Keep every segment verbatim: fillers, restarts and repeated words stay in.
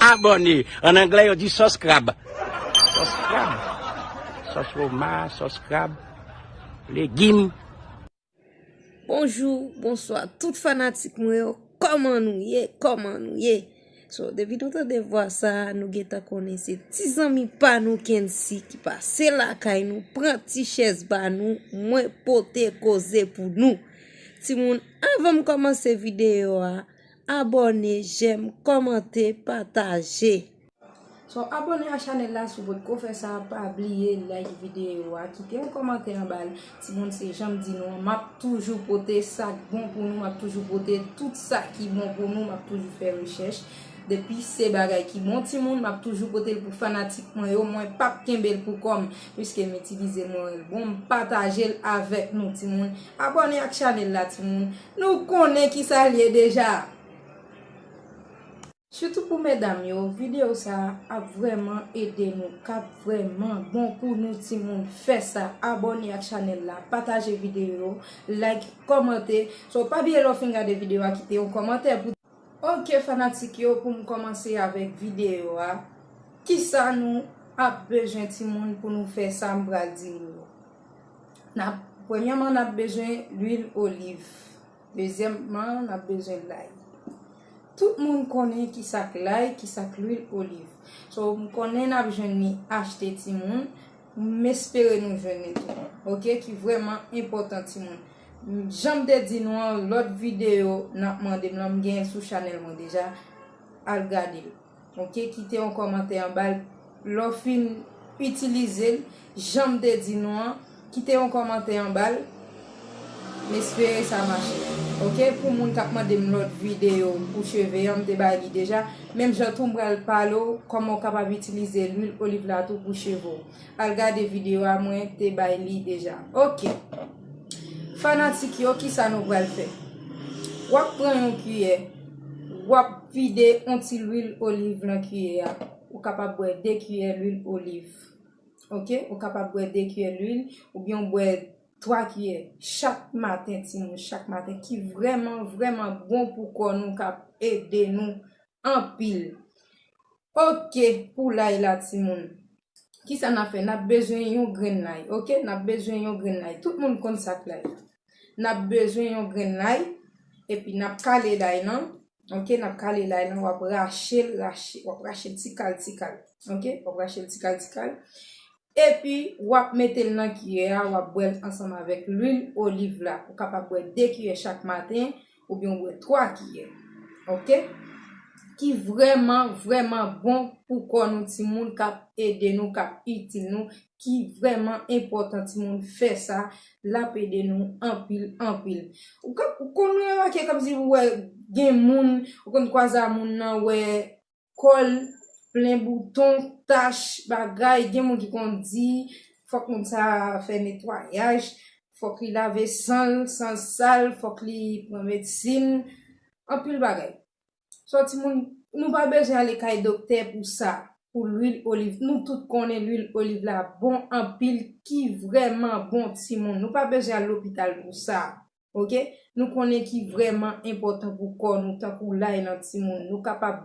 Abòne. An anglè, yo di sòs krab. Sòs krab. Sòs woma, sòs krab. Legim. Bonjou, bonswa, tout fanatik mwen yo. Kòman nou ye? Kòman nou ye? So, depi nou tande vwa sa a, nou gentan konnen se ti zanmi pa nou Kency ki pase lakay nou, pran ti chèz ba nou, mwen pote koze pou nou. Timoun, anvan m kòmanse videyo a, abòne, jèm, kòmante, pataje. So, abòne a chanèl la si w potko fè sa, pa bliye like videyo a, kite yon kòmantè anba l. Timoun, se jan m di nou an, m ap toujou pote sa k bon pou nou, m ap toujou pote tout sa ki bon pou nou, m ap toujou fè rechèch. Depi se bagay ki bon, timoun, m ap toujou pote l pou fanatik mwen yo, mwen p ap kenbe l pou kò m, piske m itilize mwen wè l bon, m pataje l avèk nou, timoun. Abòne ak chanèl la, timoun. Nou konnen kisa l ye deja. Sitou pou medam yo, videyo sa a ap vrèman ede nou, k ap vrèman bon pou nou timoun. Fè sa, abòne ak chanèl la, pataje videyo, like, kòmante. So, pa bliye lè w fin gade videyo a, kite yon kòmantè pou. Ok, fanatik yo, pou m kòmanse avèk videyo a, kisa nou ap bezwen timoun pou nou fè sa m pral di nou yo? N ap, premyèman, n ap bezwen lwil oliv. Dezyèmman, n ap bezwen lay. Tout moun konnen kisa k lay, kisa k lwil oliv. So, m konnen n ap jwenn li achte timoun. M espere nou jwenn li tou. Ok, ki vrèman enpòtan timoun. Jan m te di nou an, lòt videyo n ap mande m lan, m gen l sou chanèl mwen deja. Al gade l. Ok, kite yon kòmantè anba l. Lè w fin itilize l, jan m te di nou an, kite yon kòmantè anba l. M espere sa mache. Ok, pou moun k ap mande m lòt videyo pou cheve an, m te bay li deja. Menm jan tou, m pral pale w kòman w kapab itilize lwil oliv la tou pou cheve w. Al gade videyo a, mwen te bay li deja. Ok. Fanatik yo, kisa nou pral fè? W ap pran yon kiyè, w ap vide yon ti lwil oliv nan kiyè a. Ou kapab bwè de kiyè lwil oliv. Ok? Ou kapab bwè de kiyè lwil, oubyen w bwè twa kiyè chak maten, timoun, chak maten, ki vrèman, vrèman bon pou kò nou, k ap ede nou anpil. Ok, pou lay la, timoun. Kisa n ap fè? N ap bezwen yon grenn lay, ok? N ap bezwen yon grenn lay. Tout moun konn sa k lay la. N ap bezwen yon grenn lay, epi n ap kale lay lan, ok? N ap kale lay lan, w ap rache l, rache, w ap rache l ti kal, ti kal, ok? W ap rache l ti kal, ti kal. Epi, w ap mete l nan kiyè a, w ap bwè l ansanm avèk lwil oliv la. Ou kapab bwè de kiyè chak maten, oubyen w bwè twa kiyè. Ok? Ki vrèman, vrèman bon pou kò nou, timoun, k ap ede nou, k ap itil nou, ki vrèman enpòtan, timoun, fè sa, l ap ede nou anpil, anpil. Ou ka, ou konn remake kòmsi ou wè gen moun, ou konn kwaze a moun nan, wè kò l plen bouton, tach, bagay, gen moun ki konn di, fòk moun sa fè netwayaj, fòk li lave san l, san l sal, fòk li pran medsin, anpil bagay. So, timoun, nou pa bezwen ale kay doktè pou sa, pou lwil oliv. Nou tout konnen lwil oliv la bon anpil, ki vrèman bon, timoun. Nou pa bezwen al lopital pou sa, ok? Nou konnen ki vrèman enpòtan pou kò nou, tankou lay lan, timoun. Nou kapab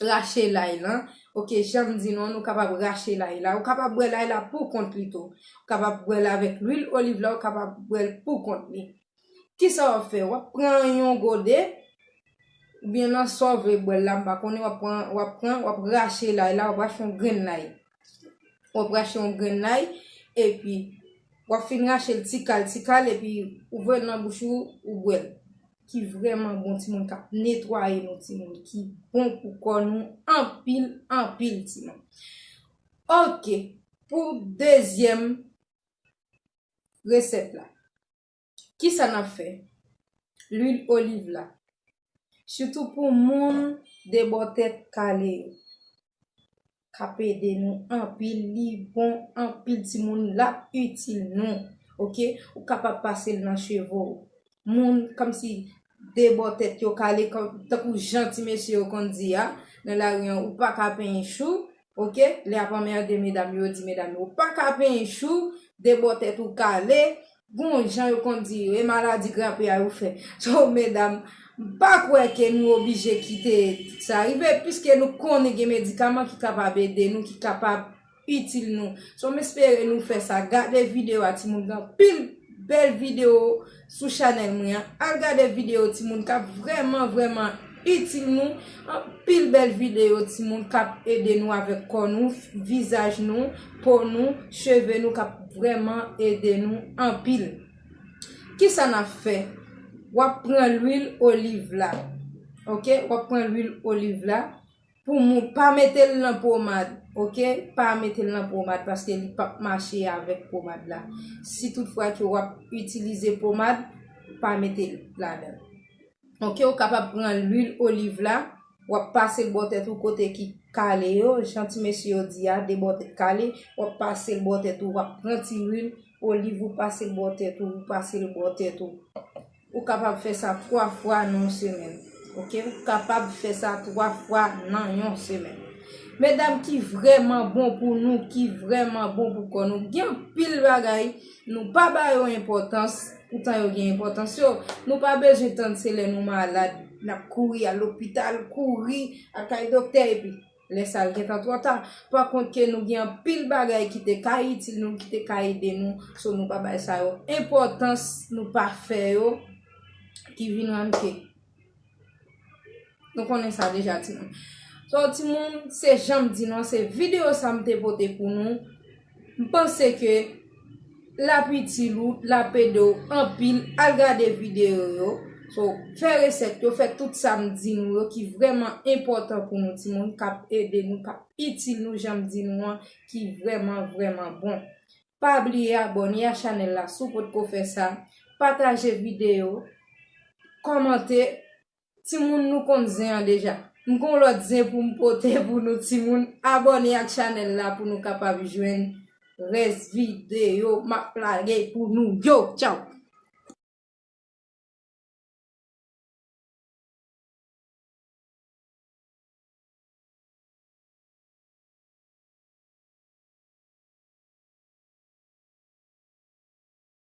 rache lay lan. Ok, jan m di nou an, nou kapab rache lay la. Ou kapab bwè lay la pou kont li tou. Ou kapab bwè l avèk lwil oliv la, ou kapab bwè l pou kont li. Kisa w ap fè? W ap pran yon gode, oubyen nan sa w vle bwè l la, m pa konnen, w ap pran, w ap pran, w ap rache lay la, w ap rache yon grenn lay. W ap rache yon grenn lay, epi w ap fin rache l ti kal, ti kal, epi ou voye l nan bouch ou, ou bwè l. Ki vrèman bon, timoun, k ap netwaye nou, timoun, ki bon pou kò nou anpil, anpil, timoun. Ok, pou dezyèm resèt la. Kisa n ap fè? Lwil oliv la. Sitou pou moun de bò tèt kale yo. K ap ede nou anpil, li bon anpil, timoun, l ap itil nou. Ok? Ou kapab pase l nan cheve w. Moun kòmsi de bò tèt yo kale, kòm, tankou jan ti mesye yo konn di a, nan lari an, ou pa ka penyen chou, ok? Lè y ap anmède medam yo, yo di medam yo, ou pa ka penyen chou, de bò tèt ou kale, gon jan yo konn di, e maladi grape a yo fè. So, medam, M pa kwè ke nou oblije kite tout sa rive, piske nou konnen gen medikaman ki kapab ede nou, ki kapab itil nou. So, m espere nou fè sa. Gade videyo a, timoun, gen anpil bèl videyo sou chanèl mwen an. Al gade videyo, timoun, k ap vrèman, vrèman itil nou. Anpil bèl videyo, timoun, k ap ede nou avèk kò nou, vizaj nou, po nou, cheve nou, k ap vrèman ede nou anpil. Kisa n ap fè? W ap pran lwil oliv la. Oke? W ap pran lwil oliv la. Pou moun, pa mete l nan pomad, oke? Pa mete l nan pomad, paske li p ap mache avèk pomad la. Si toutfwa ke w ap itilize pomad, pa mete l ladan. Oke, ou kapab pran lwil oliv la, w ap pase l bò tèt ou kote ki kale yo, jan ti mesye yo di a, de bò tèt kale, w ap pase l bò tèt ou, w ap pran ti lwil oliv ou pase l bò tèt ou, ou pase l bò tèt ou. Ou kapab fè sa twa fwa nan yon semèn. Oke? Ou kapab fè sa twa fwa nan yon semèn. Medam ki vrèman bon pou nou, ki vrèman bon pou kò nou. Gen anpil bagay, nou pa ba yo enpòtans, poutan yo gen enpòtans yo. Nou pa bezwen tann se lè nou malad, n ap kouri al lopital, kouri al kay doktè, epi lè sa l gentan twò ta. Pa kont ke nou gen anpil bagay ki te ka itil nou, ki te ka ede nou, so nou pa bay sa yo enpòtans, nou pa fè yo, ki vin rann ke nou konnen sa deja, timoun. So, timoun, se jan m di nou an, se videyo sa m te pote pou nou. M panse ke l ap itil ou, l ap ede w anpil. Al gade videyo yo. So, fè resèt yo, fè tout sa m di nou yo ki vrèman enpòtan pou nou, timoun, k ap ede nou, k ap itil nou, jan m di nou an, ki vrèman, vrèman bon. Pa bliye abòne a chanèl la si w potko fè sa. Pataje videyo, kòmante. Timoun, nou konn zen an deja. M gon lòt zen pou m pote pou nou, timoun. Abòne ak chanèl la pou nou kapab jwenn rès videyo m ap lage pou nou yo. Tchaw!